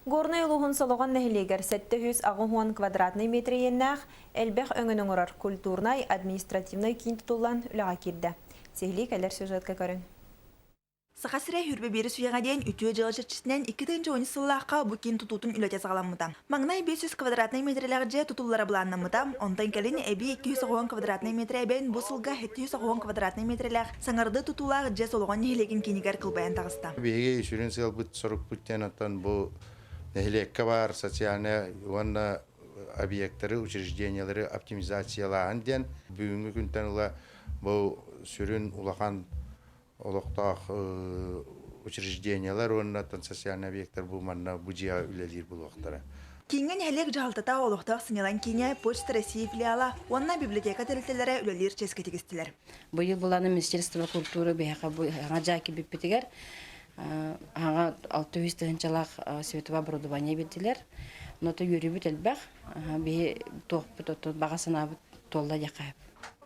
Горнай улууһун Солоҕон нэһилиэгэр 780 квадратнай метр иэннээх элбэх өҥөнү оҥорор культурнай административнай киин тутуллан үлэҕэ киирдэ. Сиһилии кэлэр сюжетка көрүҥ. Саха сирэ 21 үйэҕэ диэн үтүө дьыала чэрчитинэн 2013 сыллаахха бу киин тутуутун үлэтэ саҕаламмыта. Маҥнай 500 квадратнай миэтэрэлээх дьиэ тутуллара былааннаммыта, онтон кэлин эбии 290 квадратнай миэтэрэ эбэн бу сылга 790 квадратнай миэтэрэлээх саҥардыы тутуулаах дьиэ Солоҕон нэһилиэгин киинигэр кылбайан таҕыста. Биһиги сүрүн сыалбыт сорукпут диэн оттон бу нэһилиэккэ баар социальнай уонна объектары, учреждениелары оптимизациялааһын диэн бүгүҥҥү күнтэн ыла бу сүрүн улахан олохтоох учреждениелар уонна социальный объектар бу манна бу дьиэҕэ үлэлиир буолуохтара. Кииҥҥэ нэһилиэк дьаһалтата олохтоох сынньалаҥ киинэ, Почта России филиала уонна библиотека тэрилтэлэрэ үлэлиир чиэскэ тигистилэр. Быйыл былааны Министерство культуры биһиэхэ бу саҥа дьаа кэлбиппитигэр аһаҥа 600 тыһыынчалаах световое оборудование биэрдилэр. Ното үөрүүбүт элбэх. Биһи туохпут оту баҕа санаабыт туолла диэххэ.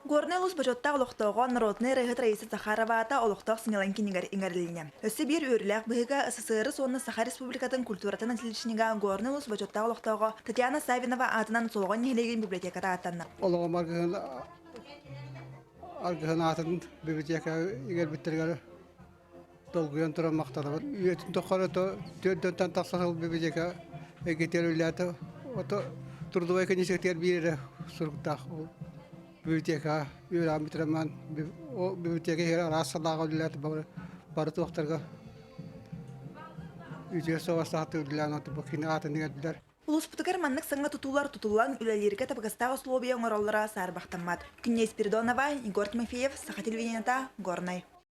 Горнай улуус бочуоттаах олохтооҕо народнай ырыаһыт Раиса Захарова аата олохтоох сынньалаҥ киинигэр иҥэрилиннэ. Өссө биир үөрүүлээх быһыыга СССР уонна Саха Республикатын культуратын отличнига Горнай улуус бочуоттаах олохтооҕо Татьяна Саввинова аатынан Солоҕон нэһилиэгин библиотеката ааттанна. Олоҕум аргыһын аргыһын аатын библиотека иҥэрбиттэригэр долгуйан туран махтанабын. Үйэтин тухары төрдөнтөн тахса сыл библиотека эгитэр үлээтэ ото трудовой книжкатыгар биир эрэ суруктаах ол библиотека үөрэҕин бүтэрэммин ол библиотека иһигэр араас салааҕа үлэлээтэ бары туохтарга үтүө суобастаахтык үлэлээн бу кини аатын иҥэрдилэр. Улууспутугар маннык саҥа тутуулар тутуллан үлэлииргэ табыгастаах условия оҥороллоро саарбахтаммат. Күннэй Спиридонова, Егор Тимофеев, Саха телевидениета, Горнай.